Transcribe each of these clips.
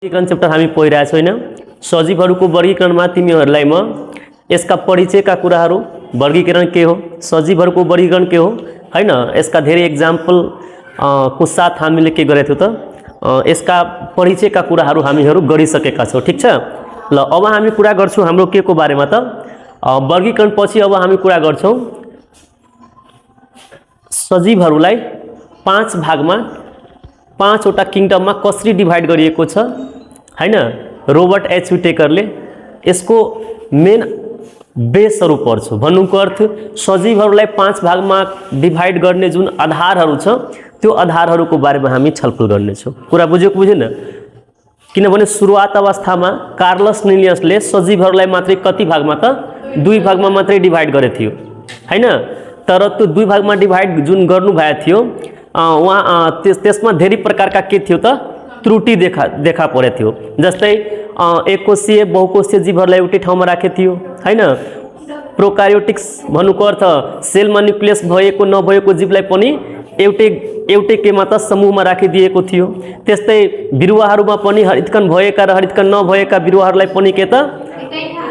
वर्गीकरण चैप्टर हामी पढिरहेको छैन। सजीवहरूको वर्गीकरणमा तिमीहरूलाई म यसका परिचयका कुराहरू, वर्गीकरण के हो, सजीवहरूको वर्गीकरण के हो हैन, यसका धेरै एक्जाम्पल को साथ हामीले के गरेको थियो त यसका परिचयका कुराहरू हामीहरू गरिसकेका छौं। ठीक छ ल, अब हामी कुरा गर्छौं हाम्रो के को बारेमा त वर्गीकरण पछि अब हामी कुरा गर्छौं सजीवहरूलाई 5 भागमा 5 वटा किङडममा कसरी डिभाइड गरिएको छ हैन। रोबर्ट एच विटेकरले यसको मेन बेसहरू पढ्छु भन्नुको अर्थ सजीवहरूलाई 5 भागमा डिभाइड गर्ने जुन आधारहरू छ त्यो आधारहरूको बारेमा हामी छलफल गर्नेछौं। कुरा बुझ्यो बुझेन? किनभने सुरुवात अवस्थामा कार्लस लिनियसले सजीवहरूलाई मात्रै कति भागमा त 2 भागमा मात्रै डिभाइड गरे थियो हैन। तर त्यो 2 भागमा डिभाइड जुन गर्नु भएको थियो वहाँ त्यसमा धेरै प्रकारका के थियो त त्रुटि देखा परेको थियो। जस्तै एककोषीय बहुकोषीय जीवहरूलाई एउटै ठाउँमा राखेको थियो हैन। प्रोकार्योटिक्स भन्नुको अर्थ सेलमा न्युक्लियस भएको नभएको जीवलाई पनि एउटै केमा त समूहमा राखिदिएको थियो। त्यस्तै बिरुवाहरूमा पनि हरितकण भएका र हरितकण नभएका बिरुवाहरूलाई पनि के त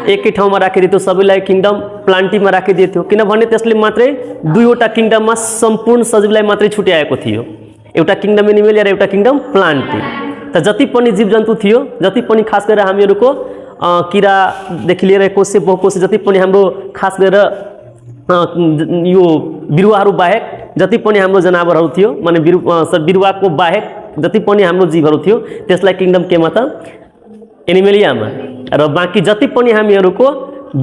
एकै ठाउँमा राखिदिएको, सबैलाई किङडम प्लान्टीमा राखिदिएको थियो। किनभने त्यसले मात्रै 2 वटा किङडममा सम्पूर्ण सजीवलाई मात्रै छुट्याएको थियो, एउटा किङडम एनिमल र एउटा किङडम प्लान्टी। त जति पनि जीवजन्तु थियो, जति पनि खास गरेर हामीहरूको किरादेखि लिएर कोषीय बहुकोषीय जति पनि हाम्रो खास गरेर यो बिरुवाहरू बाहेक जति पनि हाम्रो जनावरहरू थियो, माने बिरुवाको बाहेक जति पनि हाम्रो जीवहरू थियो त्यसलाई किङडम केमा त एनिमलियामा, र बाँकी जति पनि हामीहरूको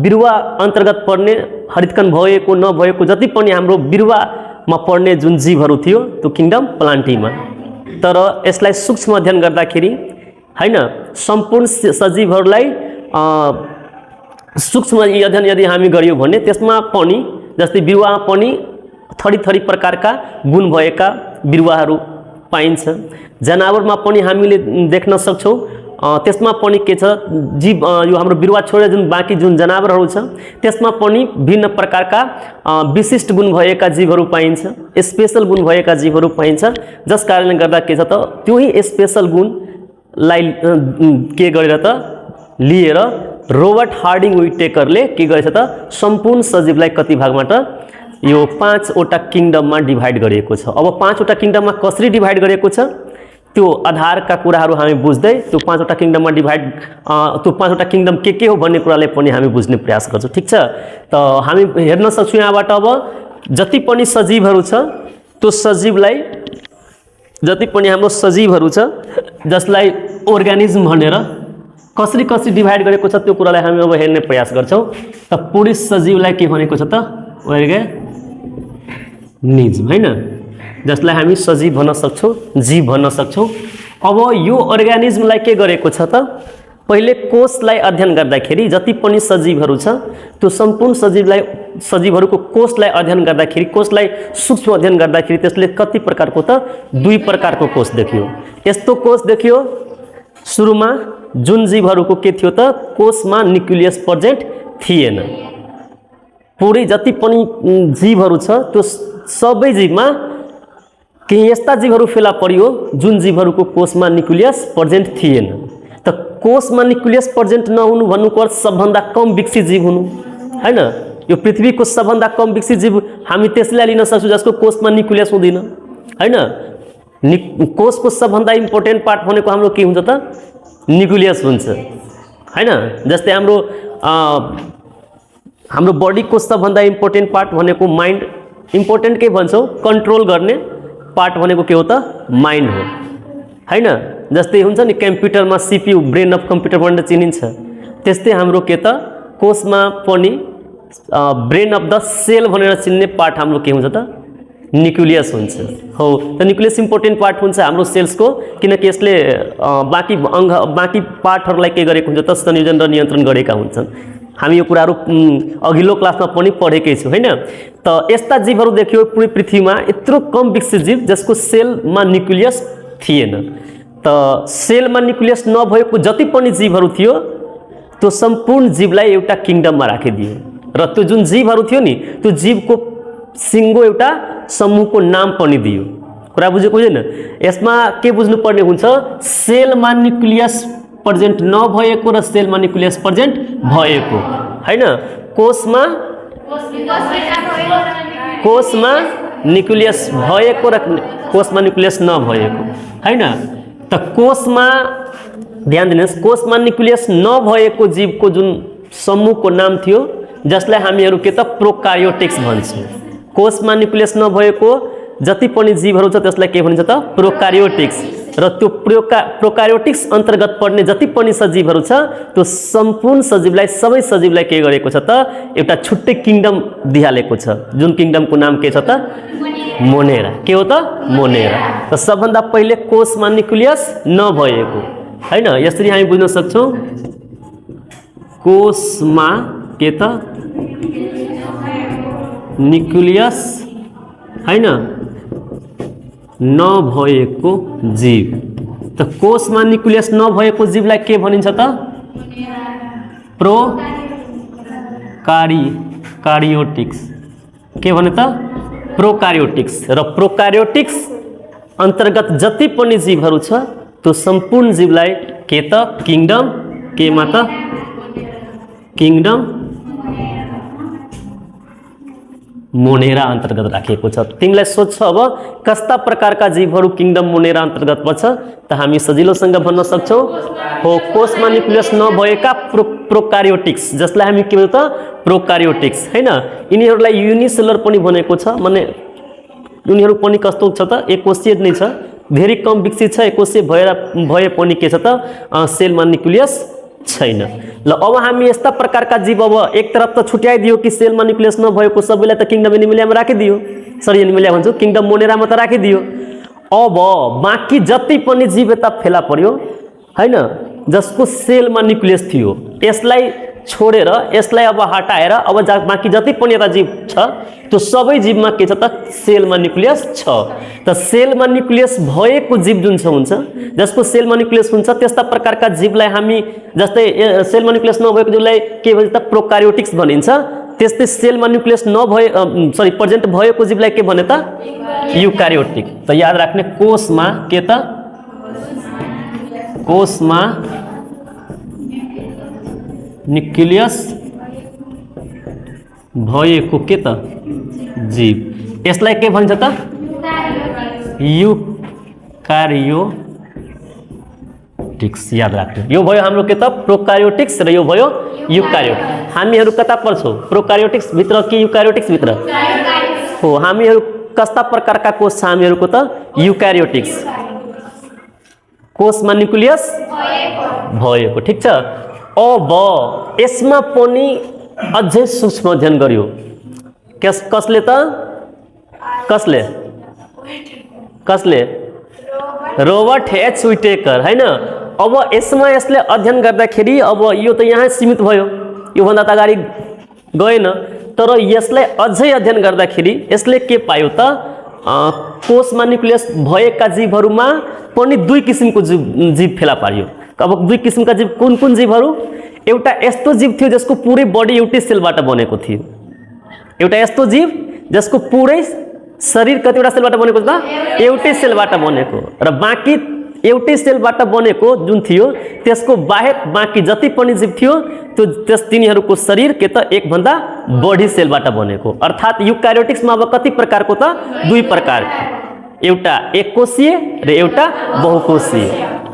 बिरुवा अन्तर्गत पर्ने हरितकण भएको नभएको जति पनि हाम्रो बिरुवामा पर्ने जुन जीवहरू थियो त्यो किङडम प्लान्टीमा। तर यसलाई सूक्ष्म अध्ययन गर्दाखेरि हैन सम्पूर्ण सजीवहरूलाई सूक्ष्म अध्ययन यदि हामी गर्यौं भने त्यसमा पनि जस्तै बिरुवामा पनि थरी थरी प्रकारका गुण भएका बिरुवाहरू पाइन्छ। जनावरमा पनि हामीले देख्न सक्छौं त्यसमा पनि के छ जीव यो हाम्रो बिरुवा छोडेर जुन बाँकी जुन जनावरहरू छ त्यसमा पनि भिन्न प्रकारका विशिष्ट गुण भएका जीवहरू पाइन्छ, स्पेशल गुण भएका जीवहरू पाइन्छ। जस कारणले गर्दा के छ त त्योही स्पेशल गुणलाई के गरेर त लिएर रोबर्ट हार्डिङ विटेकरले के गरेछ त सम्पूर्ण सजीवलाई कति भागमा त यो 5 वटा किङडममा डिभाइड गरिएको छ। अब 5 वटा किङडममा कसरी डिभाइड गरिएको छ त्यो आधारका कुराहरू हामी बुझ्दै त्यो 5 वटा किङडममा डिभाइड त्यो 5 वटा किङडम के हो भन्ने कुरालाई पनि हामी बुझ्ने प्रयास गर्छौं। ठीक छ, त हामी हेर्न सक्छौं यहाँबाट अब जति पनि सजीवहरू छ त्यो सजीवलाई जति पनि हाम्रो सजीवहरू छ जसलाई अर्गानिजम भनेर कसरी कसरी डिभाइड गरेको छ त्यो कुरालाई हामी अब हेर्ने प्रयास गर्छौं। त पूर्ण सजीवलाई के भनेको छ त अर्गानिजम हैन, जसलाई हामी सजीव भन्न सक्छौं, जीव भन्न सक्छौं। अब यो अर्गानिजमलाई के गरेको छ त पहिले कोषलाई अध्ययन गर्दाखेरि जति पनि सजीवहरू छ त्यो सम्पूर्ण सजीवहरूको कोषलाई अध्ययन गर्दाखेरि कोषलाई सूक्ष्म अध्ययन गर्दाखेरि त्यसले कति प्रकारको त 2 प्रकारको कोष देखियो। यस्तो कोष देखियो सुरुमा जुन जीवहरूको के थियो त कोषमा न्युक्लियस प्रेजेन्ट थिएन। पुरै जति पनि जीवहरू छ त्यो सबै जीवमा केही यस्ता जीवहरू फेला परियो जुन जीवहरूको कोषमा न्युक्लियस प्रेजेन्ट थिएन। त कोषमा न्युक्लियस प्रेजेन्ट नहुनु भन्नुको अर्थ सबभन्दा कम विकसित जीव हुनु हैन। यो पृथ्वीको सबभन्दा कम विकसित जीव हामी त्यसलाई लिन सक्छौं जसको कोषमा न्युक्लियस हुँदैन हैन। कोषको सबभन्दा इम्पोर्टेन्ट पार्ट भनेको हाम्रो के हुन्छ त न्युक्लियस हुन्छ हैन। जस्तै हाम्रो बडीको सबभन्दा इम्पोर्टेन्ट पार्ट भनेको माइन्ड, इम्पोर्टेन्ट के भन्छौं कन्ट्रोल गर्ने पार्ट भनेको के हो त माइन्ड हो हैन। जस्तै हुन्छ नि कम्प्युटरमा सीपीयू ब्रेन अफ कम्प्युटर भनेर चिनिन्छ, त्यस्तै हाम्रो के त कोषमा पनि ब्रेन अफ द सेल भनेर चिन्ने पार्ट हाम्रो के हुन्छ त न्युक्लियस हुन्छ हो। त न्युक्लियस इम्पोर्टेन्ट पार्ट हुन्छ हाम्रो सेल्सको, किनकि यसले बाँकी पार्टहरूलाई के गरेको हुन्छ त संयोजन र नियन्त्रण गरेका हुन्छन्। हामी यो कुराहरू अघिल्लो क्लासमा पनि पढेकै छौं हैन। त यस्ता जीवहरू देखियो पूरै पृथ्वीमा यत्रो कम विकसित जीव जसको सेलमा न्युक्लियस थिएन। त सेलमा न्युक्लियस नभएको जति पनि जीवहरू थियो त्यो सम्पूर्ण जीवलाई एउटा किङडममा राखिदियो र त्यो जुन जीवहरू थियो नि त्यो जीवको सिङ्गो एउटा समूहको नाम पनि दियो कुरा बुझेको होइन? यसमा के बुझ्नुपर्ने हुन्छ, सेलमा न्युक्लियस प्रेजेन्ट नभएको र सेलमा न्युक्लियस प्रेजेन्ट भएको, हैन? कोषमा न्युक्लियस भएको र कोषमा न्युक्लियस नभएको, हैन? त कोषमा ध्यान दिनुहोस्, कोषमा न्युक्लियस नभएको जीवको जुन समूहको नाम थियो जसलाई हामीहरू के त प्रोकार्योटिक्स भन्छौँ। कोषमा न्युक्लियस नभएको जति पनि जीवहरू छ त्यसलाई के भनिन्छ त प्रोकार्योटिक्स। र त्यो प्रोकार्योटिक्स अन्तर्गत पर्ने जति पनि सजीवहरू छ त्यो सम्पूर्ण सजीवलाई, सबै सजीवलाई के गरेको छ त एउटा छुट्टै किङडम दिइहालेको छ, जुन किङडमको नाम के छ त मोनेरा। के हो त मोनेरा। त सबभन्दा पहिले कोषमा न्युक्लियस नभएको, हैन? यसरी हामी बुझ्न सक्छौँ, कोषमा के त न्युक्लियस, हैन, नभएको जीव। त कोषमा न्युक्लियस नभएको जीवलाई के भनिन्छ त प्रोकार्योटिक्स। के भने त प्रोकार्योटिक्स। र प्रोकार्योटिक्स अन्तर्गत जति पनि जीवहरू छ त्यो सम्पूर्ण जीवलाई के त किङडम, केमा त किङडम मोनेरा अन्तर्गत राखिएको छ। तिमीलाई सोध्छ अब कस्ता प्रकारका जीवहरू किङडम मोनेरा अन्तर्गत पर्छ, त हामी सजिलोसँग भन्न सक्छौँ हो कोषमा न्युक्लियस नभएका प्रोकार्योटिक्स, जसलाई हामी के भन्छ त प्रोकार्योटिक्स, हैन? यिनीहरूलाई युनिसेलुलर पनि भनेको छ। माने उनीहरू पनि कस्तो छ त एककोषीय नै छ, धेरै कम विकसित छ। एककोषीय भए पनि के छ त सेलमा न्युक्लियस छैन। ल अब हामी यस्ता प्रकारका जीव अब एक तरफ त छुट्याइदियो कि सेलमा न्युक्लियस नभएको सबैलाई त किङडम एनिमेलियामा राखिदियो, सरी एनिमेलिया भन्छौँ, किङडम मोनेरामा त राखिदियो। अब बाँकी जति पनि जीव यता फेला पर्यो, हैन, जसको सेलमा न्युक्लियस थियो, यसलाई छोडेर, यसलाई अब हटाएर अब बाँकी जति पनि यता जीव छ त्यो सबै जीवमा के छ त सेलमा न्युक्लियस छ। त सेलमा न्युक्लियस भएको जीव जुन हुन्छ, जसको सेलमा न्युक्लियस हुन्छ, त्यस्ता प्रकारका जीवलाई हामी, जस्तै सेलमा न्युक्लियस नभएको जीवलाई के भन्छ त प्रोकार्योटिक्स भनिन्छ। त्यस्तै सेलमा न्युक्लियस प्रेजेन्ट भएको जीवलाई के भने त युकार्योटिक। त याद राख्ने, कोषमा के त कोषमा न्युक्लियस भएको के त जीव, यसलाई के भन्छ त युकार्योटिक्स। याद राख्नु, यो भयो हाम्रो के त प्रोकार्योटिक्स र यो भयो युकार्योटिक्स। हामीहरू कता पर्छौँ, प्रोकार्योटिक्स भित्र कि युकार्योटिक्स भित्र हो? हामीहरू कस्ता प्रकारका कोष छ हामीहरूको त युकार्योटिक्स, कोषमा न्युक्लियस भएको, ठिक छ। अब यसमा पनि अझै सूक्ष्म अध्ययन गरियो। कसले त कसले रोबर्ट एच विटेकर, हैन? अब यसमा यसले अध्ययन गर्दाखेरि अब यो त यहाँ सीमित भयो, योभन्दा त अगाडि गएन। तर यसलाई अझै अध्ययन गर्दाखेरि यसले के पायो त कोषमा न्युक्लियस भएका जीवहरूमा पनि दुई किसिमको जीव फेला पारियो। अब दुई किसिमका जीव कुन कुन जीवहरू? एउटा यस्तो जीव थियो जसको पुरै बडी एउटै सेलबाट बनेको थियो। एउटा यस्तो जीव जसको पुरै शरीर कतिवटा सेलबाट बनेको छ? एउटै सेलबाट बनेको। र बाँकी एउटै सेलबाट बनेको जुन थियो त्यसको बाहेक बाँकी जति पनि जीव थियो त्यो तिनीहरूको शरीर के त एक भन्दा बढी सेलबाट बनेको। अर्थात् युकार्योटिक्समा अब कति प्रकारको त? दुई प्रकार, एउटा एककोषीय र एउटा बहुकोषीय।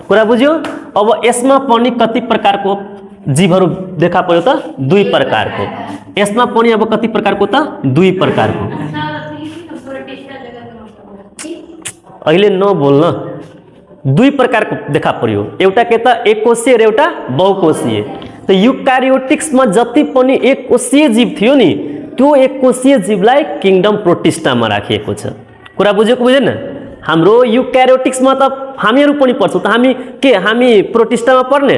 कुरा बुझ्यो? अब यसमा पनि कति प्रकारको जीवहरू देखा पर्यो त? दुई प्रकारको। यसमा पनि अब कति प्रकारको त? दुई प्रकारको। अहिले नबोल्न, दुई प्रकारको देखा पर्यो, एउटा के त एककोषीय र एउटा बहुकोषीय। त युकार्योटिक्समा जति पनि एककोषीय जीव थियो नि त्यो एककोषीय जीवलाई किङडम प्रोटिस्टामा राखिएको छ। कुरा बुझेको बुझेन? हाम्रो युकार्योटिक्समा त हामीहरू पनि पर्छौँ त, हामी प्रोटिस्टामा पर्ने?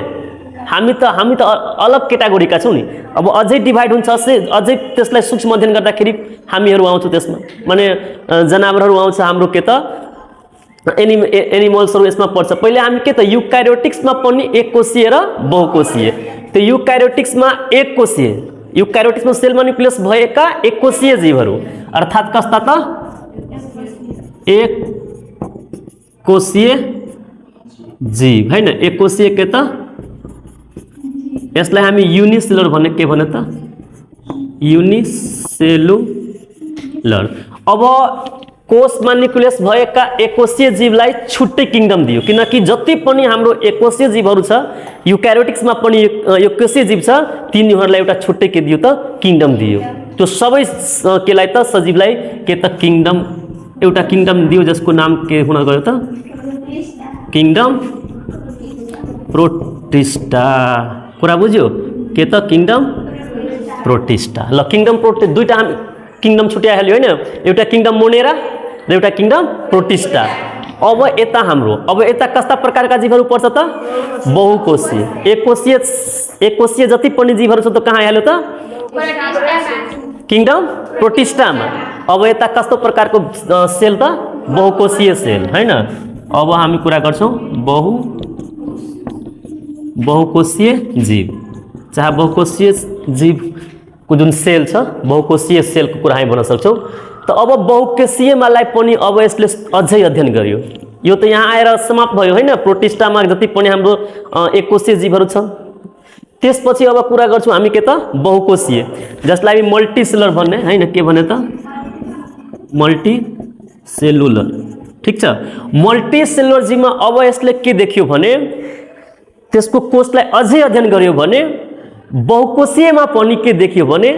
हामी त अलग केटागोरीका छौँ नि। अब अझै डिभाइड हुन्छ, अझै त्यसलाई सूक्ष्म अध्ययन गर्दाखेरि हामीहरू आउँछौँ त्यसमा। माने जनावरहरू आउँछ हाम्रो के त एनिमल्सहरू यसमा पर्छ। पहिले हामी के त युकार्योटिक्समा पनि एककोषीय र बहुकोषीय। त्यो युकार्योटिक्समा एककोषीय, युकार्योटिक्समा सेलमा न्युक्लियस भएका एककोषीय जीवहरू अर्थात् कस्ता त? एक कोशीय जीव हैन, एक कोशीय के त यसलाई हामी युनिसेलुलर भन्ने के भने त युनिसेलुलर। अब कोषमा न्युक्लियस भएका एककोशीय जीवलाई छुट्टै किङडम दियो, किनकि जति पनि हाम्रो एककोशीय जीवहरू छ युक्यारियोटिक्समा पनि एककोशीय जीव छ, तिनीहरूलाई एउटा छुट्टै के दियो त किङडम दियो। त्यो सबै केलाई त सजीवलाई के त किङडम, एउटा किङडम दियो जसको नाम के हुन गयो त किङडम प्रोटिस्टा। कुरा बुझ्यो के त किङडम प्रोटिस्टा। ल किङडम प्रोटिस्टा दुईटा हामी किङडम छुट्याइहाल्यो हैन, एउटा किङडम मोनेरा र एउटा किङडम प्रोटिस्टा। अब यता हाम्रो अब यता कस्ता प्रकारका जीवहरू पर्छ त बहुकोशीय। एककोशीय जति पनि जीवहरू छ त कहाँ आइहाल्यो त किङडम प्रोटिस्टामा। अब यता कस्तो प्रकारको सेल त बहुकोशीय सेल हैन। अब हामी कुरा गर्छौं बहुकोशीय जीव, चाहे बहुकोशीय जीवको जुन सेल छ बहुकोशीय सेलको कुरा हामी भन्न सक्छौं। त अब बहुकोशीयमालाई पनि अब यसले अझै अध्ययन गर्यो। यो त यहाँ आएर समाप्त भयो हैन, प्रोटिस्टामा जति पनि हाम्रो एककोशीय जीवहरू छ। त्यसपछि अब कुरा गर्छौं हामी के त बहुकोशीय, जसलाई मल्टिसेलुलर भन्ने हैन, के भने त मल्टिसेलुलर। ठीक छ, मल्टिसेलुलर जीवमा अब यसले के देख्यो भने त्यसको कोषलाई अझै अध्ययन गर्यो भने बहुकोशीयमा पनि के देखियो भने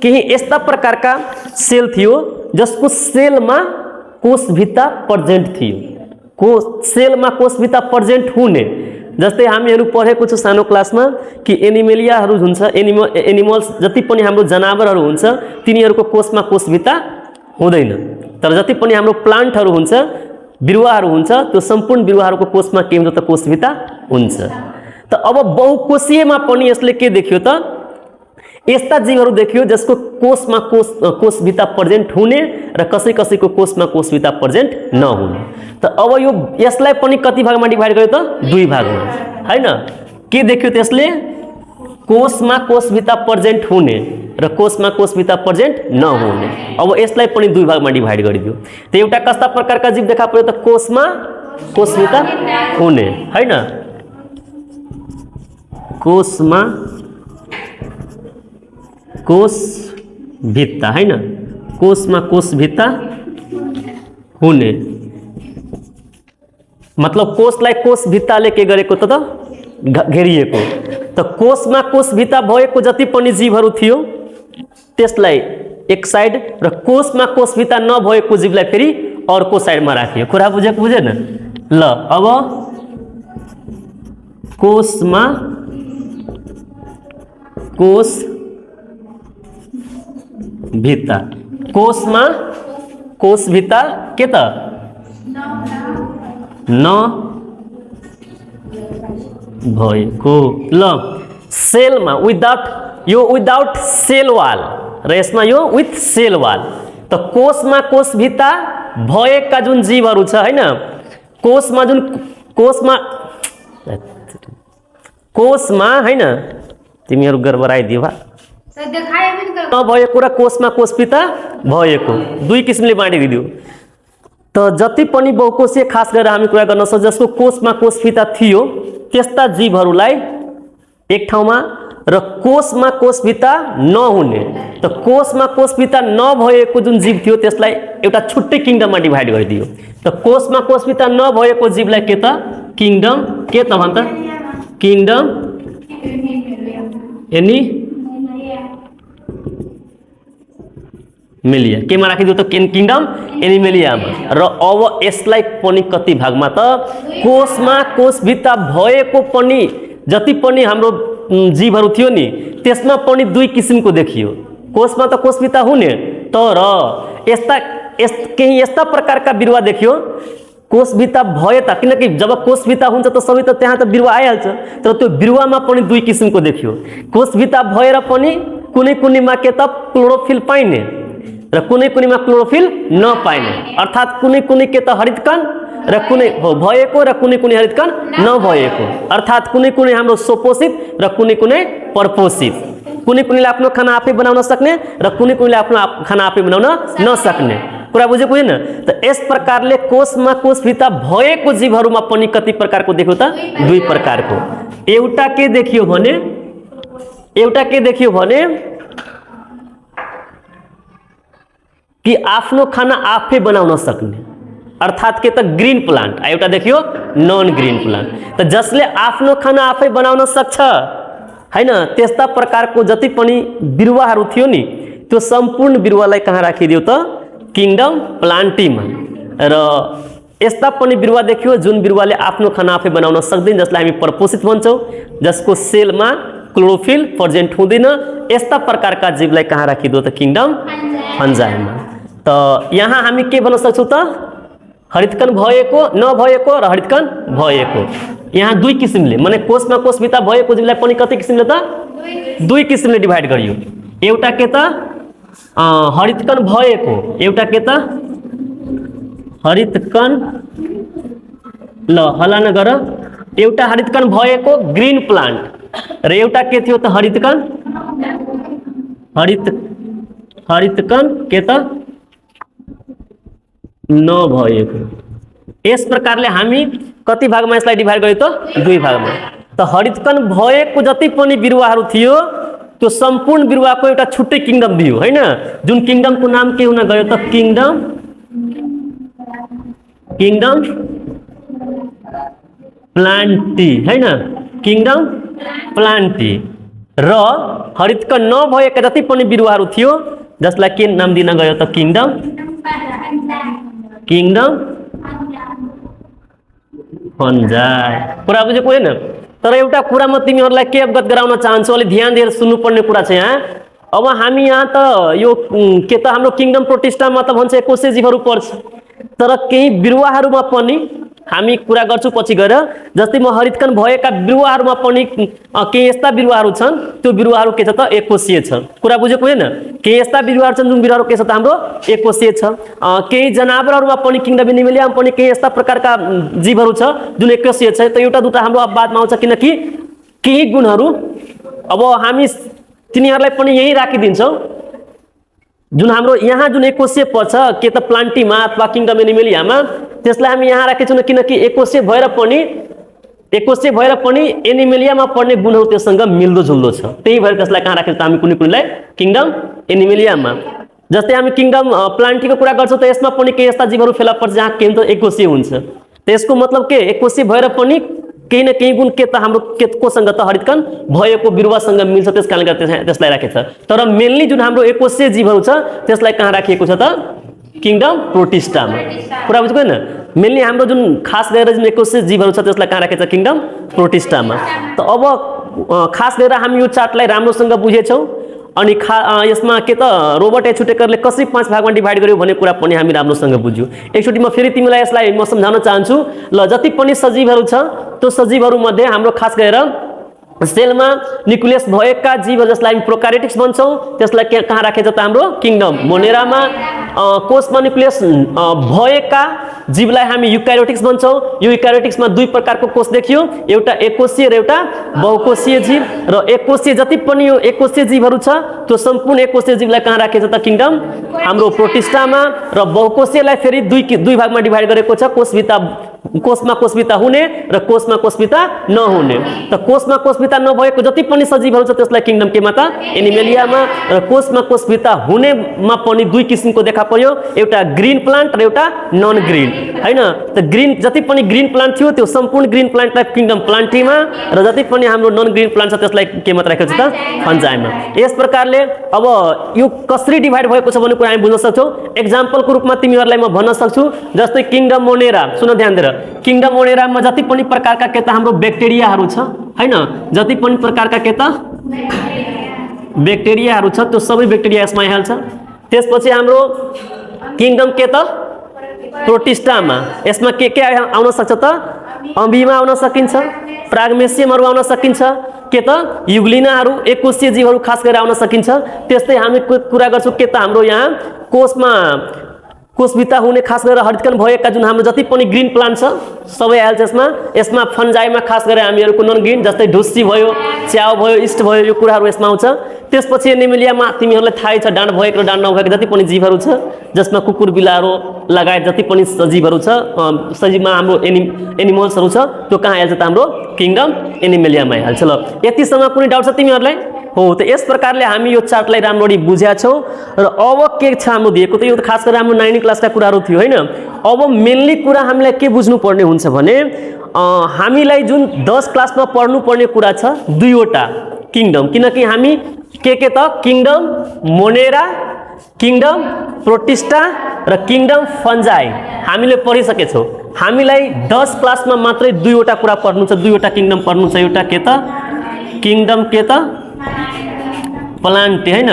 केही यस्ता प्रकारका सेल थियो जसको सेलमा कोषभित्र प्रेजेन्ट थियो। सेलमा कोषभित्र प्रेजेन्ट हुने, जस्तै हामीहरू पढेको छु सानो क्लासमा कि एनिमेलियाहरू हुन्छ, एनिमल्स जति पनि हाम्रो जनावरहरू हुन्छ तिनीहरूको कोषमा कोषभित्र हुँदैन, तर जति पनि हाम्रो प्लान्टहरू हुन्छ बिरुवाहरू हुन्छ त्यो सम्पूर्ण बिरुवाहरूको कोषमा के हुन्छ त कोषभित्र हुन्छ। त अब बहुकोशीयमा पनि यसले के देख्यो त यस्ता जीवहरू देखियो जसको कोषमा कोषभित्र प्रेजेन्ट हुने र कसै कसैको कोषमा कोषभित्र प्रेजेन्ट नहुने। त अब यो यसलाई पनि कति भागमा डिभाइड गर्यो त दुई भागमा हैन। के देख्यो त्यसले कोषमा कोषभित्र प्रेजेन्ट हुने र कोषमा कोषभित्र प्रेजेन्ट नहुने। अब यसलाई पनि दुई भागमा डिभाइड गरिदियो। त एउटा कस्ता प्रकारका जीव देखा पर्यो त कोषमा कोषभित्र हुने हैन, कोषमा कोषभित्र हैन, कोषमा कोषभित्र हुने मतलब कोषलाई कोषभित्रले के गरेको त घेरिएको। त कोषमा कोषभित्र भएको जति पनि जीवहरू थियो त्यसलाई एक साइड र कोषमा कोषभित्र नभएको जीवलाई फेरि अर्को साइडमा राखियो। कुरा बुझेको बुझेन? ल अब कोषमा कोषभित्र, कोषमा कोषभित्र के त न भएको। ल सेलमा विदाउट सेल वाल र यसमा यो विथ सेल वाल। त कोषमा कोषभित्र भएका जुन जीवहरू छ हैन, कोषमा जुन कोषमा हैन, तिमीहरू गडबडाइदियो भा नभएको र कोषमा कोषभित्र भएको दुई किसिमले बाँडिदियो। त जति पनि बहुकोशीय खास गरेर हामी कुरा गर्न सक्छौं जसको कोषमा कोषभित्र थियो त्यस्ता जीवहरूलाई एक ठाउँमा र कोषमा कोषभित्र नहुने, त कोषमा कोषभित्र नभएको जुन जीव थियो त्यसलाई एउटा छुट्टै किङडममा डिभाइड गरिदियो। त कोषमा कोषभित्र नभएको जीवलाई के त किङडम के त भन्छ किङडम एनिमेलिया केमा राखिदियो त किङडम एनिमेलियामा। र अब यसलाई पनि कति भागमा त कोषमा कोषभित्र भएको पनि जति पनि हाम्रो जीवहरू थियो नि त्यसमा पनि दुई किसिमको देखियो। कोषमा त कोषभित्र हुने तर केही यस्ता प्रकारका बिरुवा देखियो कोषभित्र भए त, किनकि जब कोषभित्र हुन्छ त सबै त त्यहाँ त बिरुवा आइहाल्छ, तर त्यो बिरुवामा पनि दुई किसिमको देखियो। कोषभित्र भएर पनि कुनै कुनैमा के त क्लोरोफिल पाइने र कुनै कुनैमा क्लोरोफिल नपाइने, अर्थात् कुनै कुनै के त हरितकण र कुनै भएको र कुनै कुनै हरितकण नभएको, अर्थात् कुनै कुनै हाम्रो स्वपोषित र कुनै कुनै परपोषित, कुनै कुनैले आफ्नो खाना आफै बनाउन सक्ने र कुनै कुनैले आफ्नो खाना आफै बनाउन नसक्ने। कुरा बुझेको होइन त यस प्रकारले कोषमा कोषभित्र भएको जीवहरूमा पनि कति प्रकारको देख्यो त दुई प्रकारको एउटा के देखियो भने कि आफ्नो खाना आफै बनाउन सक्ने अर्थात के त ग्रीन प्लान्ट एउटा देखियो नन ग्रीन प्लान्ट त जसले आफ्नो खाना आफै बनाउन सक्छ हैन त्यस्ता प्रकारको जति पनि बिरुवाहरू थियो नि त्यो सम्पूर्ण बिरुवालाई कहाँ राखिदियो त किङडम प्लान्टीमा र यस्ता पनि बिरुवा देखियो जुन बिरुवाले आफ्नो खाना आफै बनाउन सक्दैन जसलाई हामी परपोषित भन्छौं जसको सेलमा क्लोरोफिल प्रेजेन्ट हुँदैन यस्ता प्रकारका जीवलाई कहाँ राखिदियो त किङडम फन्जाइमा त यहाँ हामी के भन्न सक्छौं त हरितकण भएको नभएको र हरितकण भएको यहाँ दुई किसिमले माने कोषमा कोषभित्र भएको जीवलाई पनि कति किसिमले त दुई किसिमले डिभाइड गरियो एउटा के त हरितकण भएको एउटा के त हरितकण ल हल्ला नगर एउटा हरितकण भएको ग्रीन प्लान्ट र एउटा के थियो त हरितकण के त नभएको यस प्रकारले हामी कति भागमा यसलाई डिभाइड गर्यो त दुई भागमा त हरितकण भएको जति पनि बिरुवाहरू थियो त्यो सम्पूर्ण बिरुवाको एउटा छुट्टै किङडम दियो हैन जुन किङडमको नाम के हुन गयो त किङडम प्लान्टी हैन किङडम प्लान्टी र हरितकण नभएका जति पनि बिरुवाहरू थियो जसलाई के नाम दिन गयो त किङडम फन्जाई कुरा बुझेको होइन तर एउटा कुरा म तिमीहरूलाई के अवगत गराउन चाहन्छु अलि ध्यान दिएर सुन्नुपर्ने कुरा छ यहाँ अब हामी यहाँ त यो के त हाम्रो किङडम प्रोटिस्टामा त भन्छ एकोसे जीवहरू पर्छ तर केही बिरुवाहरूमा पनि हामी कुरा गर्छु पछि गएर जस्तै म हरितकण भएका बिरुवाहरूमा पनि केही यस्ता बिरुवाहरू छन् त्यो बिरुवाहरू के छ त एकोशीय छ कुरा बुझेको होइन केही यस्ता बिरुवाहरू छन् जुन बिरुवाहरू के छ त हाम्रो एकोशीय छ केही जनावरहरूमा पनि किङडम एनिमलियामा पनि केही यस्ता प्रकारका जीवहरू छ जुन एकोशीय छ त एउटा दुटा हाम्रो बादमा आउँछ किनकि केही गुणहरू अब हामी तिनीहरूलाई पनि यही राखिदिन्छौँ जुन हाम्रो यहाँ जुन एकोशीय पर्छ के त प्लान्टीमा अथवा किङडम एनिमलियामा त्यसलाई हामी यहाँ राखेछौँ किनकि एकोशीय भएर पनि एनिमलियामा पर्ने गुणहरू त्यससँग मिल्दोजुल्दो छ त्यही भएर त्यसलाई कहाँ राखेछौँ हामी कुनै कुनैलाई किङडम एनिमलियामा जस्तै हामी किङडम प्लान्टीको कुरा गर्छौँ त यसमा पनि केही यस्ता जीवहरू फेला पर्छ जहाँ के हुन्छ एकोशीय हुन्छ त यसको मतलब के एकोशीय भएर पनि केही न केही गुण के त हाम्रो कोसँग त हरितकण भएको बिरुवासँग मिल्छ त्यस कारणले गर्दा त्यसलाई राखेछ तर मेनली जुन हाम्रो एकोशीय जीवहरू छ त्यसलाई कहाँ राखिएको छ त किङडम प्रोटिस्टामा कुरा बुझ्नु होइन मेनली हाम्रो जुन खास गरेर जुन एकोशीय जीवहरू छ त्यसलाई कहाँ राखेछ किङडम प्रोटिस्टामा त अब खास गरेर हामी यो चार्टलाई राम्रोसँग बुझेछौँ अनि यसमा के त रोबर्ट एच हुटेकरले कसरी 5 भागमा डिभाइड गर्यो भन्ने कुरा पनि हामी राम्रोसँग बुझ्यौँ एकचोटि म फेरि तिमीलाई यसलाई म सम्झाउन चाहन्छु ल जति पनि सजीवहरू छ त्यो सजीवहरू मध्ये हाम्रो खास गरेर सेलमा न्युक्लियस भएका जीव जसलाई हामी प्रोकार्योटिक्स भन्छौँ त्यसलाई कहाँ राखेछ त हाम्रो किङडम मोनेरामा कोषमा न्युक्लियस भएका जीवलाई हामी युक्यारियोटिक्स भन्छौँ यो युक्यारियोटिक्समा दुई प्रकारको कोष देखियो एउटा एकोशीय र एउटा बहुकोशीय जीव र एकोशीय जति पनि यो एकोशीय जीवहरू छ त्यो सम्पूर्ण एकोशीय जीवलाई कहाँ राखेछ त किङडम हाम्रो प्रोटिस्टामा र बहुकोशीयलाई फेरि दुई भागमा डिभाइड गरेको छ कोषमा कोषभित्र हुने र कोषमा कोषभित्र नहुने त कोषमा कोषभित्र नभएको जति पनि सजीवहरू छ त्यसलाई किङडम केमा त एनिमलियामा र कोषमा कोषभित्र हुनेमा पनि दुई किसिमको देखा पर्यो एउटा ग्रीन प्लान्ट र एउटा नन ग्रीन हैन त ग्रीन जति पनि ग्रीन प्लान्ट थियो त्यो सम्पूर्ण ग्रीन प्लान्टलाई किङडम प्लान्टीमा र जति पनि हाम्रो नन ग्रीन प्लान्ट छ त्यसलाई केमा राखेको छ त फन्जाइमा यस प्रकारले अब यो कसरी डिभाइड भएको छ भन्ने कुरा हामी बुझ्न सक्छौँ एक्जाम्पलको रूपमा तिमीहरूलाई म भन्न सक्छु जस्तै किङडम मोनेरा सुन ध्यान दिएर किङडम मोनेरामा जति पनि प्रकारका के त हाम्रो ब्याक्टेरियाहरू छ हैन जति पनि प्रकारका के त ब्याक्टेरियाहरू छ त्यो सबै ब्याक्टेरिया यसमा आइहाल्छ त्यसपछि हाम्रो किङडम के त प्रोटिस्टामा यसमा के आउन सक्छ त अम्बिमा आउन सकिन्छ प्राग्मेसियमहरू आउन सकिन्छ के त युग्लिनाहरू एकोशीय जीवहरू खास गरेर आउन सकिन्छ त्यस्तै हामी कुरा गर्छौँ के त हाम्रो यहाँ कोषभित्र हुने खास गरेर हरितकण भएका जुन हाम्रो जति पनि ग्रीन प्लान्ट छ सबै आइहाल्छ यसमा फन्जाइमा खास गरेर हामीहरूको नन ग्रीन जस्तै ढुस्सी भयो च्याउ भयो इस्ट भयो यो कुराहरू यसमा आउँछ त्यसपछि एनिमेलियामा तिमीहरूलाई थाहै छ डाँड भएको र डाँड नभएको जति पनि जीवहरू छ, जसमा कुकुर बिलारो लगायत जति पनि सजीवहरू छ, सजीवमा हाम्रो एनिमल्सहरू छ, त्यो कहाँ आइहाल्छ त हाम्रो किङडम एनिमेलियामा आइहाल्छ। ल यतिसम्म कुनै डाउट छ तिमीहरूलाई? हो त यस प्रकारले हामी यो चार्टलाई राम्ररी बुझेका छौँ र अब के छ हाम्रो दिएको त यो त खास गरेर हाम्रो 9वीं क्लासका कुराहरू थियो होइन। अब मेनली कुरा हामीलाई के बुझ्नुपर्ने हुन्छ भने हामीलाई जुन 10 क्लासमा पढ्नुपर्ने कुरा छ 2वटा किङडम, किनकि हामी के त किङडम मोनेरा, किङडम प्रोटिस्टा र किङडम फन्जाई हामीले पढिसकेछौँ। हामीलाई 10 क्लासमा मात्रै 2वटा कुरा पढ्नु छ, 2वटा किङडम पढ्नु छ। एउटा के त किङडम के त प्लान्टी होइन,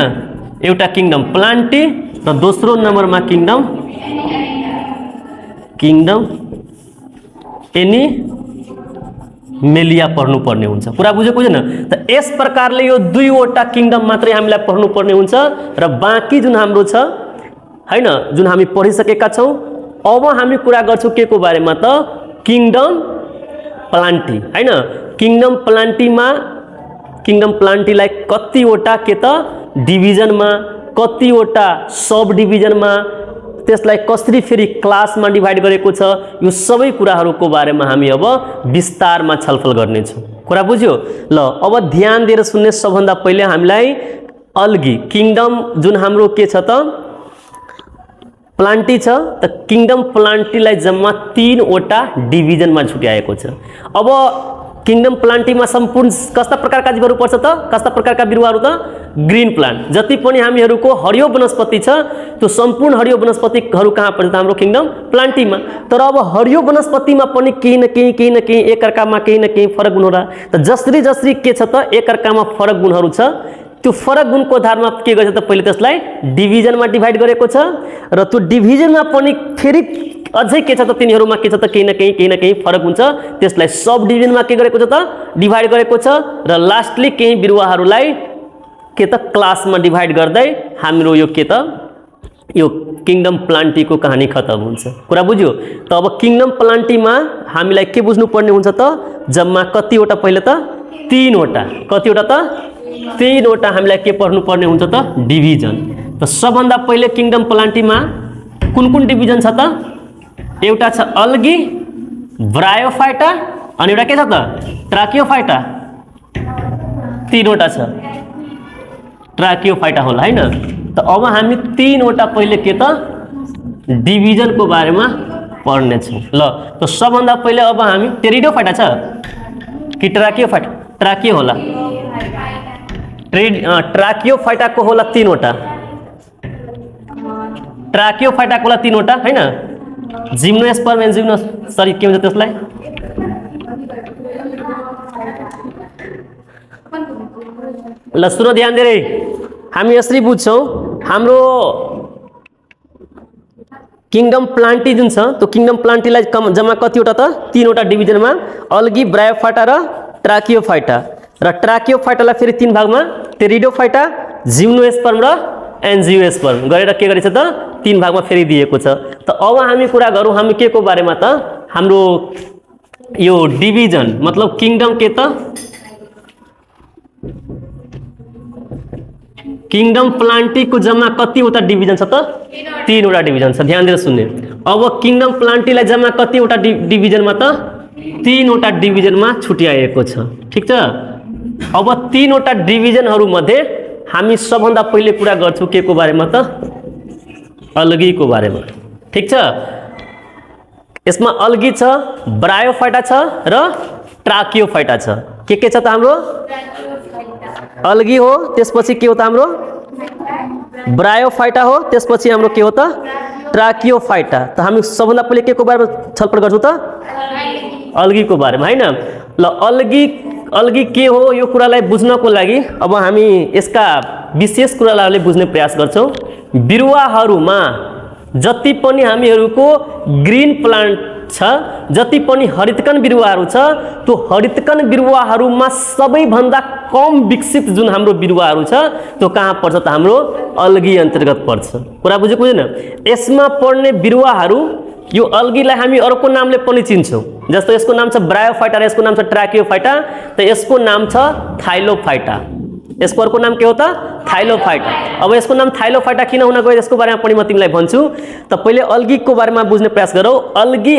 एउटा किङडम प्लान्टी र दोस्रो नम्बरमा किङडम एनिमेलिया पढ्नुपर्ने हुन्छ। कुरा बुझ्यो बुझेन? त यस प्रकारले यो 2वटा किङडम मात्रै हामीलाई पढ्नुपर्ने हुन्छ र बाँकी जुन हाम्रो छ होइन, जुन हामी पढिसकेका छौँ, अब हामी कुरा गर्छौँ के को बारेमा त किङडम प्लान्टी होइन। किङडम प्लान्टीलाई कतिवटा के त डिभिजनमा, कतिवटा सब डिभिजनमा, त्यसलाई कसरी फेरि क्लासमा डिभाइड गरेको छ, यो सबै कुराहरूको बारेमा हामी अब विस्तारमा छलफल गर्नेछौँ। कुरा बुझ्यो? ल अब ध्यान दिएर सुन्ने। सबभन्दा पहिले हामीलाई अल्गी किङडम जुन हाम्रो के छ त प्लान्टी छ, त किङडम प्लान्टीलाई जम्मा 3वटा डिभिजनमा छुट्याएको छ। अब किङडम प्लान्टीमा सम्पूर्ण कस्ता प्रकारका जीवहरू पर्छ त, कस्ता प्रकारका बिरुवाहरू त ग्रीन प्लान्ट। जति पनि हामीहरूको हरियो वनस्पति छ त्यो सम्पूर्ण हरियो वनस्पतिहरू कहाँ पर्छ त हाम्रो किङडम प्लान्टीमा। तर अब हरियो वनस्पतिमा पनि केही न केही एकअर्कामा केही न केही फरक गुण होला। त जसरी के छ त एकअर्कामा फरक गुणहरू छ, त्यो फरक गुणको आधारमा के गर्छ त पहिले त्यसलाई डिभिजनमा डिभाइड गरेको छ र त्यो डिभिजनमा पनि फेरि अझै के छ त तिनीहरूमा के छ त केही न केही फरक हुन्छ, त्यसलाई सब डिभिजनमा के गरेको छ त डिभाइड गरेको छ र लास्टली केही बिरुवाहरूलाई के त क्लासमा डिभाइड गर्दै हाम्रो यो के त यो किङडम प्लान्टीको कहानी खतम हुन्छ। कुरा बुझ्यो? त अब किङडम प्लान्टीमा हामीलाई के बुझ्नुपर्ने हुन्छ त जम्मा कतिवटा पहिले त 3वटा, कतिवटा त 3वटा हामीलाई के पढ्नुपर्ने हुन्छ त डिभिजन। त सबभन्दा पहिले किङडम प्लान्टीमा कुन डिभिजन छ त? एउटा छ अल्गी, ब्रायोफाइटा अनि एउटा के छ त ट्राकियोफाइटा। 3वटा छ ट्राकियोफाइटा होला होइन। त अब हामी 3वटा पहिले के त डिभिजनको बारेमा पढ्ने छौँ। ल त सबभन्दा पहिले अब हामी टेरिडोफाइटा छ कि ट्राकियोफाइटा? ट्राकियो होला। ट्राकियोफाइटाको होला 3वटा, ट्राकियोफाइटाको होला 3वटा होइन। जिम्नोस्पर्म एन्ड सरी के भन्छ त्यसलाई ल सुन ध्यान दिएर हामी यसरी बुझ्छौँ। हाम्रो किङडम प्लान्टी जुन छ त्यो किङडम प्लान्टीलाई जम्मा कतिवटा त 3वटा डिभिजनमा अल्गी, ब्रायोफाइटा र ट्राकियोफाइटा। र ट्राकियोफाइटालाई फेरि 3 भागमा टेरिडोफाइटा, जिम्नोस्पर्म र एन्जियोस्पर्म गरेर के गरेछ त 3 भागमा फेरि दिएको छ। त अब हामी कुरा गरौँ हामी के को बारेमा त हाम्रो यो डिभिजन मतलब किङडम के त किङडम प्लान्टीको जम्मा कतिवटा डिभिजन छ त 3वटा डिभिजन छ। ध्यान दिएर सुन्ने। अब किङडम प्लान्टीलाई जम्मा कतिवटा डिभिजनमा त 3वटा डिभिजनमा छुट्याएको छ। ठिक छ? अब 3वटा डिभिजनहरू मध्ये हामी सबभन्दा पहिले कुरा गर्छौँ के को बारेमा त अल्गीको बारेमा। ठिक छ? यसमा अल्गी छ, ब्रायोफाइटा छ र ट्राकियोफाइटा छ। के छ त हाम्रो अल्गी हो, त्यसपछि के हो त हाम्रो ब्रायोफाइटा हो, त्यसपछि हाम्रो के हो त ट्राकियोफाइटा। त हामी सबभन्दा पहिले के को बारेमा छलफल गर्छौँ त अल्गीको बारेमा होइन। ल अल्गी के हो यो कुरालाई बुझ्नको लागि अब हामी यसका विशेष कुरालाई बुझ्ने प्रयास गर्छौँ। बिरुवाहरूमा जति पनि हामीहरूको ग्रीन प्लान्ट छ, जति पनि हरितकण बिरुवाहरू छ, त्यो हरितकण बिरुवाहरूमा सबैभन्दा कम विकसित जुन हाम्रो बिरुवाहरू छ त्यो कहाँ पर्छ त हाम्रो अल्गी अन्तर्गत पर्छ। कुरा बुझेको छैन? यसमा पर्ने बिरुवाहरू यो अल्गीलाई हामी अर्को नामले पनि चिन्छौँ। जस्तो यसको नाम छ ब्रायोफाइटा र यसको नाम छ ट्राकियोफाइटा। त यसको नाम छ थाइलोफाइटा। यसको अर्को नाम के हो त थाइलोफाइटा। अब यसको नाम थाइलोफाइटा किन हुन गयो यसको बारेमा पनि म तिमीलाई भन्छु। त पहिले अल्गीको बारेमा बुझ्ने प्रयास गरौ। अल्गी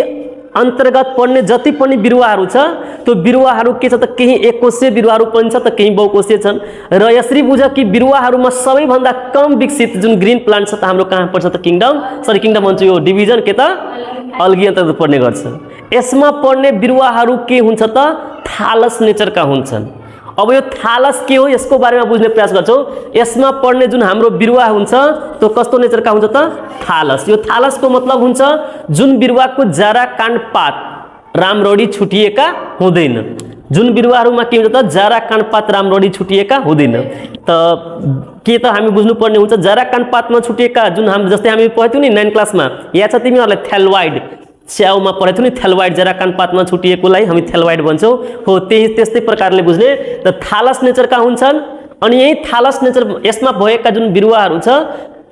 अन्तर्गत पर्ने जति पनि बिरुवाहरू छ त्यो बिरुवाहरू के छ त केही एककोषीय बिरुवाहरू पनि छ त केही बहुकोषीय छन् र यसरी बुझ कि बिरुवाहरूमा सबैभन्दा कम विकसित जुन ग्रीन प्लान्ट छ त हाम्रो कहाँ पर्छ त किङडम भन्छ यो डिभिजन के त अल्गी अन्तर्गत पर्ने गर्छ। यसमा पर्ने बिरुवाहरू के हुन्छ त थालस नेचरका हुन्छन्। अब यो थालस के हो यसको बारेमा बुझ्ने प्रयास गर्छौँ। यसमा पर्ने जुन हाम्रो बिरुवा हुन्छ त्यो कस्तो नेचरका हुन्छ त थालस। यो थालसको मतलब हुन्छ जुन बिरुवाको जरा काण्ड पात राम्ररी छुटिएका हुँदैन। जुन बिरुवाहरूमा के हुन्छ त जरा काण्ड पात राम्ररी छुटिएका हुँदैन। त के त हामी बुझ्नुपर्ने हुन्छ जरा काण्ड पात नछुटिएका जुन हामी जस्तै हामी पढ्थ्यौँ नि 9 क्लासमा या छ तिमीहरूलाई थ्यालोइड च्याउमा पढेको नि थ्यालोइड जरा काण्ड पात नछुटिएकोलाई हामी थ्यालोइड भन्छौँ। हो त्यस्तै प्रकारले बुझ्ने। त थालस नेचरका हुन्छन् अनि यही थालस नेचर यसमा भएका जुन बिरुवाहरू छ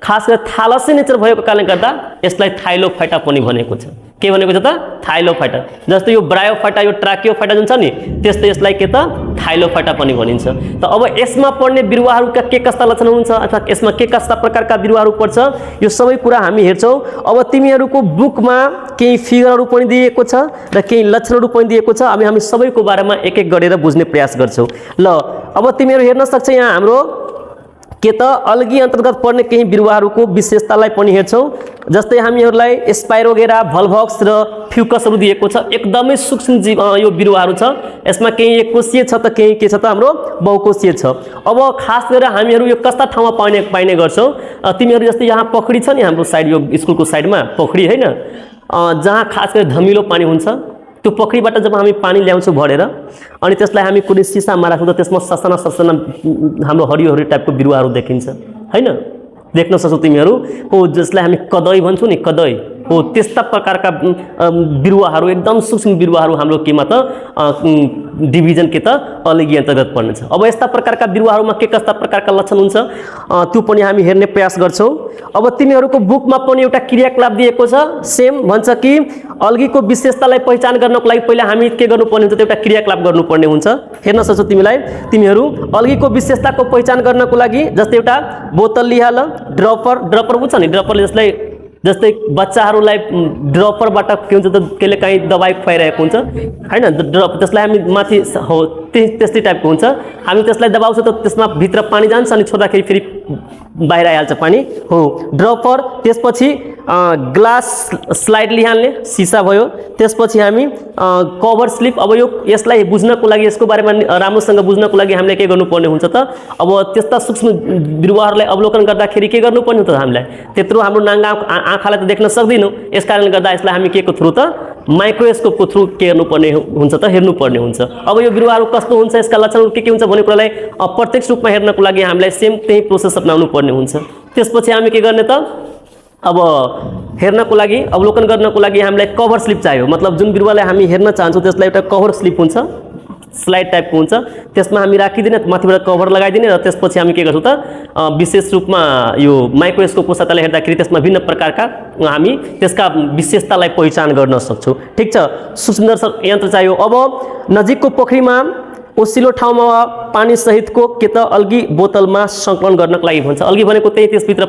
खास गरेर थालसै नेचर भएको कारणले गर्दा यसलाई थाइलोफाइटा पनि भनेको छ। के भनेको छ त थाइलोफाइटा। जस्तै यो ब्रायोफाइटा यो ट्राकियोफाइटा जुन छ नि त्यस्तै यसलाई के त थाइलोफाइटा पनि भनिन्छ। त अब यसमा पर्ने बिरुवाहरूका के कस्ता लक्षण हुन्छ अथवा यसमा के कस्ता प्रकारका बिरुवाहरू पर्छ यो सबै कुरा हामी हेर्छौँ। अब तिमीहरूको बुकमा केही फिगरहरू पनि दिएको छ र केही लक्षणहरू पनि दिएको छ। हामी सबैको बारेमा एक एक गरेर बुझ्ने प्रयास गर्छौँ। ल अब तिमीहरू हेर्न सक्छ यहाँ हाम्रो के त अल्गी अन्तर्गत पर्ने केही बिरुवाहरूको विशेषतालाई पनि हेर्छौँ। जस्तै हामीहरूलाई स्पाइरोगेरा भल्भक्स र फ्युकसहरू दिएको छ। एकदमै सूक्ष्म जीव यो बिरुवाहरू छ। यसमा केही एककोषीय छ त केही के छ त हाम्रो बहुकोषीय छ। अब खास गरेर हामीहरू यो कस्ता ठाउँमा पाइने गर्छौँ तिमीहरू जस्तै यहाँ पोखरी छ नि हाम्रो साइड यो स्कुलको साइडमा पोखरी होइन जहाँ खास गरी धमिलो पानी हुन्छ त्यो पोखरीबाट जब हामी पानी ल्याउँछौँ भरेर अनि त्यसलाई हामी कुनै सिसामा राख्छौँ त त्यसमा ससाना हाम्रो हरियो टाइपको बिरुवाहरू देखिन्छ होइन देख्न सक्छौ तिमीहरू हो जसलाई हामी कदई भन्छौँ नि कदई हो त्यस्ता प्रकारका बिरुवाहरू एकदम सूक्ष्म बिरुवाहरू हाम्रो केमा त डिभिजन के त अल्गी अन्तर्गत पर्नेछ। अब यस्ता प्रकारका बिरुवाहरूमा के कस्ता प्रकारका लक्षण हुन्छ त्यो पनि हामी हेर्ने प्रयास गर्छौँ। अब तिमीहरूको बुकमा पनि एउटा क्रियाकलाप दिएको छ सेम भन्छ कि अल्गीको विशेषतालाई पहिचान गर्नको लागि पहिला हामी के गर्नुपर्ने हुन्छ एउटा क्रियाकलाप गर्नुपर्ने हुन्छ। हेर्न सक्छौ तिमीहरू अल्गीको विशेषताको पहिचान गर्नको लागि जस्तै एउटा बोतल लिहाल ड्रपर बुझ्छ नि ड्रपरले जस्तै बच्चाहरूलाई ड्रपरबाट के हुन्छ त कहिले काहीँ दबाई खुवाइरहेको हुन्छ होइन ड्रप त्यसलाई हामी माथि हो त्यस्तै टाइपको हुन्छ हामी त्यसलाई दबाउँछौँ त त्यसमा भित्र पानी जान्छ अनि छोड्दाखेरि फेरि बाहिर आइहाल्छ पानी हो ड्रपर। त्यसपछि ग्लास स्लाइड लिहाल्ने सिसा भयो। त्यसपछि हामी कभर स्लिप। अब यसलाई बुझ्नको लागि यसको बारेमा राम्रोसँग बुझ्नको लागि हामीले के गर्नुपर्ने हुन्छ त अब त्यस्ता सूक्ष्म बिरुवाहरूलाई अवलोकन गर्दाखेरि के गर्नुपर्ने हुन्छ हामीलाई त्यत्रो हाम्रो नाङ्गा आँखालाई त देख्न सक्दैनौँ। यस कारणले गर्दा यसलाई हामी के को थ्रु त माइक्रोस्कोपको थ्रु के गर्नुपर्ने हुन्छ त हेर्नुपर्ने हुन्छ। अब यो बिरुवाहरू कस्तो हुन्छ यसका लक्षणहरू के हुन्छ भन्ने कुरालाई प्रत्यक्ष रूपमा हेर्नको लागि हामीलाई सेम त्यही प्रोसेस अपनाउनु पर्ने हुन्छ। त्यसपछि हामी के गर्ने त अब हेर्नको लागि अवलोकन गर्नको लागि हामीलाई कभर स्लिप चाहियो। मतलब जुन बिरुवालाई हामी हेर्न चाहन्छौँ त्यसलाई एउटा कभर स्लिप हुन्छ स्लाइड टाइपको हुन्छ त्यसमा हामी राखिदिने माथिबाट कभर लगाइदिने र त्यसपछि हामी के गर्छौँ त विशेष रूपमा यो माइक्रोस्कोपको सतहले हेर्दाखेरि त्यसमा भिन्न प्रकारका हामी त्यसका विशेषतालाई पहिचान गर्न सक्छौँ। ठिक छ सूक्ष्मदर्शक यन्त्र चाहियो। अब नजिकको पोखरीमा ओसिलो ठाउँमा पानी सहितको के त अल्गी बोतलमा सङ्कलन गर्नको लागि भन्छ। अल्गी भनेको त्यही त्यसभित्र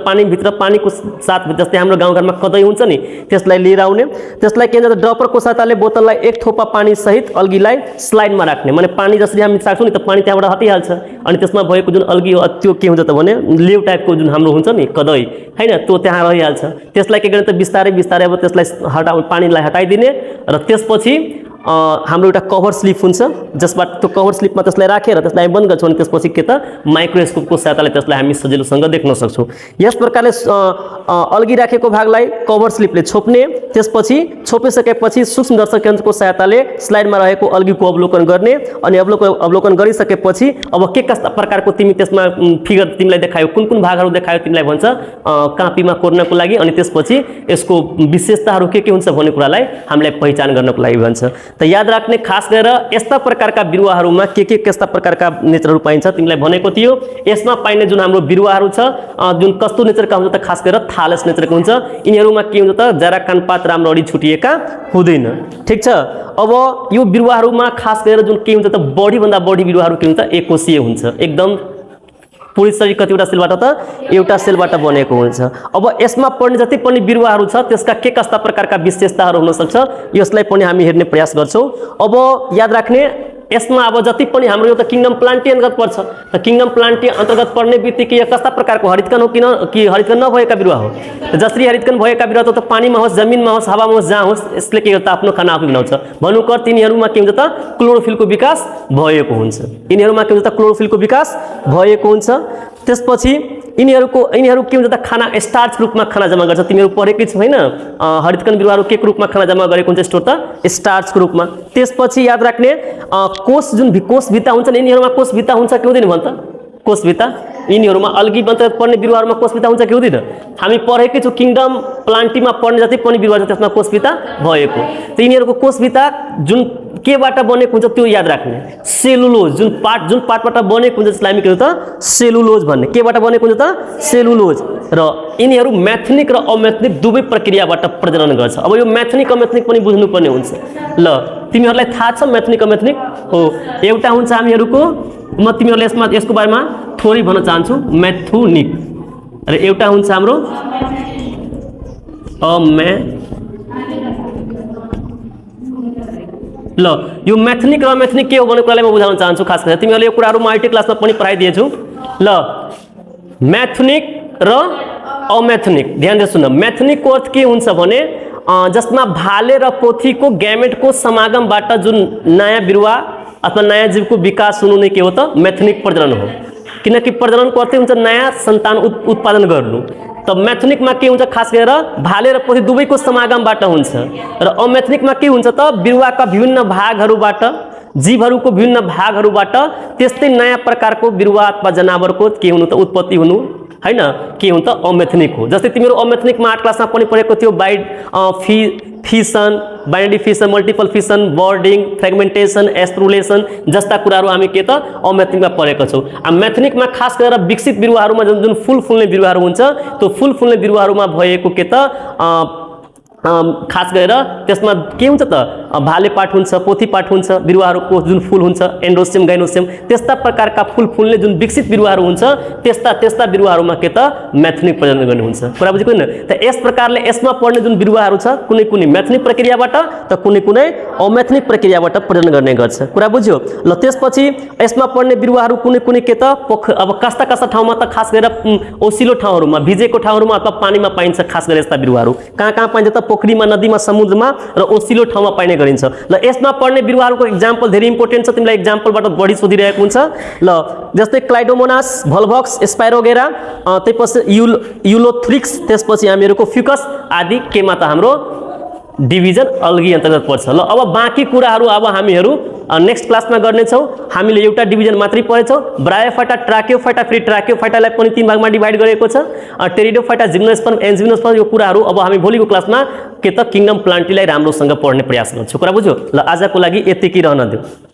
पानीको साथ जस्तै हाम्रो गाउँघरमा कदई हुन्छ नि त्यसलाई लिएर आउने त्यसलाई के भन्छ ड्रपरको सहायताले बोतललाई एक थोपा पानी सहित अल्गीलाई स्लाइडमा राख्ने माने पानी जसरी हामी राख्छौँ नि त पानी त्यहाँबाट हटिहाल्छ अनि त्यसमा भएको जुन अल्गी हो त्यो के हुन्छ त भने लेउ टाइपको जुन हाम्रो हुन्छ नि कदई होइन त्यो त्यहाँ रहिहाल्छ। त्यसलाई के गर्ने त बिस्तारै अब त्यसलाई पानीलाई हटाइदिने र त्यसपछि हाम्रो एउटा कभर स्लिप हुन्छ जसबाट त्यो कभर स्लिपमा त्यसलाई राखेर त्यसलाई बन्द गर्छौँ अनि त्यसपछि के त माइक्रोस्कोपको सहायताले त्यसलाई हामी सजिलोसँग देख्न सक्छौँ। यस प्रकारले अल्गी राखेको भागलाई कभर स्लिपले छोप्ने त्यसपछि छोपिसकेपछि सूक्ष्मदर्शक यन्त्रको सहायताले स्लाइडमा रहेको अल्गीको अवलोकन गर्ने अनि अवलोकन गरिसकेपछि अब के कस्ता प्रकारको तिमी त्यसमा फिगर तिमीलाई देखायो कुन भागहरू देखायो तिमीलाई भन्छ कापीमा कोर्नको लागि अनि त्यसपछि यसको विशेषताहरू के हुन्छ भन्ने कुरालाई हामीलाई पहिचान गर्नको लागि भन्छ। त याद राख्ने खास गरेर यस्ता प्रकारका बिरुवाहरूमा के कस्ता प्रकारका नेचरहरू पाइन्छ तिमीलाई भनेको थियो। यसमा पाइने जुन हाम्रो बिरुवाहरू छ जुन कस्तो नेचरका हुन्छ त खास गरेर थालस नेचरको हुन्छ। यिनीहरूमा के हुन्छ त जरा कानपात राम्ररी छुटिएका हुँदैन। ठिक छ अब यो बिरुवाहरूमा खास गरेर जुन के हुन्छ त बढीभन्दा बढी बिरुवाहरू के हुन्छ त एककोषीय हुन्छ एकदम पूरी शरीर कतिवटा सेलबाट त एउटा सेलबाट बनेको हुन्छ। अब यसमा पढ्ने जति पनि बिरुवाहरू छ त्यसका के कस्ता प्रकारका विशेषताहरू हुन सक्छ यसलाई पनि हामी हेर्ने प्रयास गर्छौं। अब याद राख्ने यसमा अब जति पनि हाम्रो यो त किङडम प्लान्टी अन्तर्गत पर्छ, त किङडम प्लान्टी अन्तर्गत पर्ने बित्तिकै यो कस्ता प्रकारको हरितकण हो कि हरितकण नभएका बिरुवा हो। जसरी हरितकण भएका बिरुवा त पानीमा होस्, जमिनमा होस्, हावामा होस्, जहाँ होस् यसले के गर्छ आफ्नो खाना आफै बनाउँछ। भन्नुको तिनीहरूमा के हुन्छ त क्लोरोफिलको विकास भएको हुन्छ। यिनीहरूमा के हुन्छ त क्लोरोफिलको विकास भएको हुन्छ। त्यसपछि यिनीहरू के हुन्छ त खाना स्टार्चको रूपमा खाना जम्मा गर्छ। तिमीहरू पढेकै छौ हैन, हरितकण बिरुवाहरू के रूपमा खाना जम्मा गरेको हुन्छ स्टोर त स्टार्चको रूपमा। त्यसपछि याद राख्ने कोष जुन कोष भित्ता हुन्छ नि, यिनीहरूमा कोष भित्ता हुन्छ कि हुँदैन भन्छ? कोष भित्ता यिनीहरूमा अल्गी अन्तर्गत पर्ने बिरुवाहरूमा कोष भित्ता हुन्छ कि हुँदैन? हामी पढेकै छौँ किङडम प्लान्टीमा पढ्ने जति पनि बिरुवा छ त्यसमा कोष भित्ता भएको। त यिनीहरूको कोष भित्ता जुन केबाट बनेको हुन्छ त्यो याद राख्ने। सेलुलोज जुन पार्टबाट बनेको हुन्छ त्यसलाई हामी के भन्छ त सेलुलोज भन्ने। केबाट बनेको हुन्छ त सेलुलोज। र यिनीहरू मैथनिक र अमैथनिक दुवै प्रक्रियाबाट प्रजनन गर्छ। अब यो मैथनिक अमैथनिक पनि बुझ्नुपर्ने हुन्छ। ल तिमीहरूलाई थाहा छ मैथनिक अमैथनिक हो? एउटा हुन्छ हामीहरूको, म तिमीहरूलाई यसको बारेमा थोरै भन्न चाहन्छु, मैथुनिक र एउटा हुन्छ हाम्रो ल यो मैथनिक र अमैथनिक के हो भन्ने कुरालाई म बुझाउन चाहन्छु। खास गरेर तिमीहरूले यो कुराहरू म आइटी क्लासमा पनि पढाइदिएछु। ल मैथनिक र अमैथनिक ध्यान दिएर सुन। मैथनिकको अर्थ के हुन्छ भने जसमा भाले र पोथीको ग्यामेटको समागमबाट जुन नयाँ बिरुवा अथवा नयाँ जीवको विकास हुनु नै के हो त मैथनिक प्रजनन हो। किनकि प्रजननको अर्थ हुन्छ नयाँ सन्तान उत्पादन गर्नु। त मैथनिकमा के हुन्छ खास गरेर भाले र पोथी दुवैको समागमबाट हुन्छ। र अमैथनिकमा के हुन्छ त बिरुवाका विभिन्न भागहरूबाट, जीवहरूको विभिन्न भागहरूबाट त्यस्तै नयाँ प्रकारको बिरुवा अथवा जनावरको के हुनु त उत्पत्ति हुनु हैन, के हुन्छ अमैथनिक हो। जस्तै तिमीहरू अमैथनिकमा 8 क्लासमा पनि पढेको थियो fission, binary fission, multiple fission, budding, fragmentation, एस्ट्रुलेसन जस्ता कुराहरू हामी के त अमैथनिकमा पढेका छौँ। मैथनिकमा खास गरेर विकसित बिरुवाहरूमा जुन फुल फुल्ने बिरुवाहरू हुन्छ त्यो फुल फुल्ने बिरुवाहरूमा भएको के त खास गरेर त्यसमा के हुन्छ त भाले पाठ हुन्छ, पोथी पाठ हुन्छ, बिरुवाहरूको जुन फुल हुन्छ एन्डोसियम गाइनोसियम त्यस्ता प्रकारका फुल फुल्ने जुन विकसित बिरुवाहरू हुन्छ त्यस्ता बिरुवाहरूमा के त मैथनिक प्रजनन गर्ने हुन्छ। कुरा बुझेको हैन? त यस प्रकारले यसमा पढ्ने जुन बिरुवाहरू छ कुनै मैथनिक प्रक्रियाबाट त कुनै अमैथनिक प्रक्रियाबाट प्रजनन गर्ने गर्छ। कुरा बुझ्यो? ल त्यसपछि यसमा पढ्ने बिरुवाहरू कुनै के त अब कस्ता ठाउँमा त खास गरेर ओसिलो ठाउँहरूमा, भिजेको ठाउँहरूमा अथवा पानीमा पाइन्छ। खास गरेर यस्ता बिरुवाहरू कहाँ पाइन्छ त पोखरीमा, नदीमा, समुद्रमा र ओसिलो ठाउँमा पाइने गरिन्छ। ल यसमा पढ्ने बिरुवाहरूको एक्जाम्पल धेरै इम्पोर्टेन्ट छ, तिमीलाई एक्जाम्पलबाट बढी सोधिरहेको हुन्छ। ल जस्तै क्लाइडोमोनास, भल्भक्स, स्पाइरोगेरा, त्यसपछि युलोथ्रिक्स, त्यसपछि हामीहरूको फ्युकस आदि केमा त हाम्रो डिभिजन अल्गी अन्तर्गत पर्छ। ल अब बाँकी कुराहरू अब हामीहरू नेक्स्ट क्लासमा गर्नेछौँ। हामीले एउटा डिभिजन मात्रै पढेछौँ, ब्रायोफाइटा, ट्राकियोफाइटा। फेरि ट्राकियोफाइटालाई पनि 3 भागमा डिभाइड गरेको छ, टेरिडोफाइटा, जिम्नोस्पर्म, एन्जिम्नोस्पर्म। यो कुराहरू अब हामी भोलिको क्लासमा के त किङडम प्लान्टीलाई राम्रोसँग पढ्ने प्रयास गर्छौँ। कुरा बुझ्यो? ल आजको लागि यतिकै रहन दिऊ।